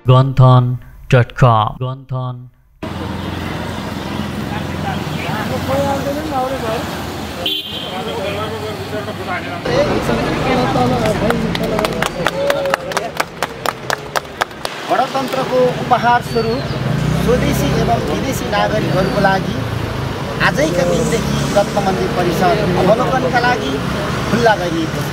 Ganthan.com Ganthan गणतन्त्रको उपहार स्वरूप स्वदेशी एवं विदेशी नागरिकहरूको लागि आजैका दिनदेखि रत्न मन्दिर परिसर अवलोकनका लागि खुल्ला गरिएको छ।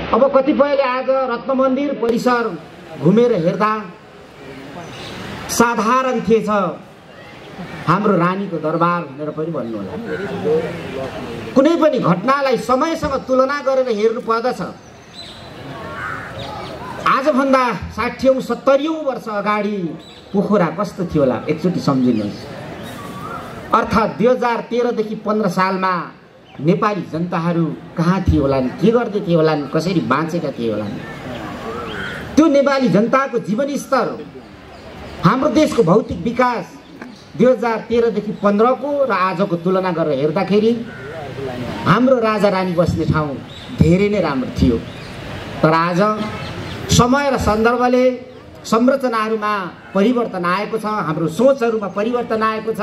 अब कतिपयले आज रत्न मन्दिर परिसर घुमेर हेर्दा साधारण थिएछ हाम्रो रानीको दरबार भनेर पनि भन्नुहोला। कुनै पनि घटनालाई समयसँग तुलना गरेर हेर्नु पर्दछ। आजभन्दा 60औं 70औं वर्ष अगाडि पोखरा कस्तो थियो होला एकचोटि सम्झिनुहोस्। अर्थात् 2013 देखि 15 सालमा नेपाली जनताहरू कहाँ थिए होलान्, के गर्दै थिए होलान्, कसरी बाँचेका थिए होलान्। त्यो नेपाली जनताको जीवनस्तर, हाम्रो देशको भौतिक विकास 2013 देखि 15 को र आजको तुलना गरेर हेर्दाखेरि हाम्रो राजा रानी बस्ने ठाउँ धेरै नै राम्रो थियो। तर आज समय र सन्दर्भले संरचनाहरूमा परिवर्तन आएको छ, हाम्रो सोचहरूमा परिवर्तन आएको छ।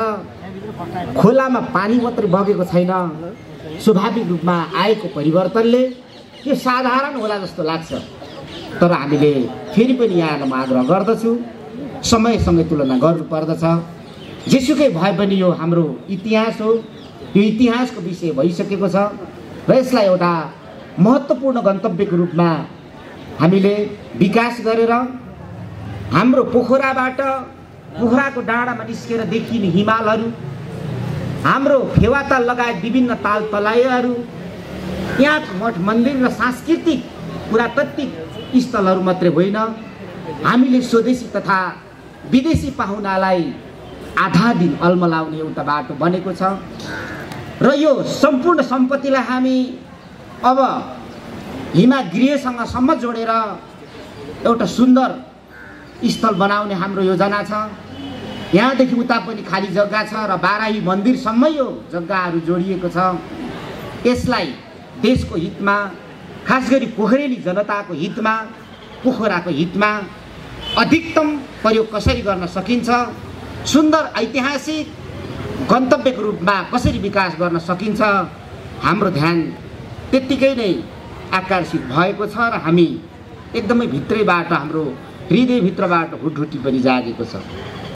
खोलामा पानी मात्रै बगेको छैन, स्वाभाविक रूपमा आएको परिवर्तनले यो साधारण होला जस्तो लाग्छ। तर हामीले फेरि पनि यहाँलाई आग्रह गर्दछु, समयसँगै तुलना गर्नुपर्दछ। जेसुकै भए पनि यो हाम्रो इतिहास हो, यो इतिहासको विषय भइसकेको छ र यसलाई एउटा महत्त्वपूर्ण गन्तव्यको रूपमा हामीले विकास गरेर हाम्रो पोखराको डाँडामा निस्केर देखिने हिमालहरू, हाम्रो फेवाताल लगायत विभिन्न ताल तलाइहरू, यहाँको मठ मन्दिर र सांस्कृतिक पुरातात्विक स्थलहरू मात्रै होइन, हामीले स्वदेशी तथा विदेशी पाहुनालाई आधा दिन अल्मलाउने एउटा बाटो बनेको छ। र यो सम्पूर्ण सम्पत्तिलाई हामी अब हिमागृहसँग सम्म जोडेर एउटा सुन्दर स्थल बनाउने हाम्रो योजना छ। यहाँदेखि उता पनि खाली जग्गा छ र बाराही मन्दिरसम्म यो जग्गाहरू जोडिएको छ। यसलाई देशको हितमा, खास गरी पोखरेली जनताको हितमा, पोखराको हितमा अधिकतम प्रयोग कसरी गर्न सकिन्छ, सुन्दर ऐतिहासिक गन्तव्यको रूपमा कसरी विकास गर्न सकिन्छ, हाम्रो ध्यान त्यत्तिकै नै आकर्षित भएको छ र हामी एकदमै भित्रैबाट, हाम्रो हृदयभित्रबाट हुटहुटी पनि जागेको छ।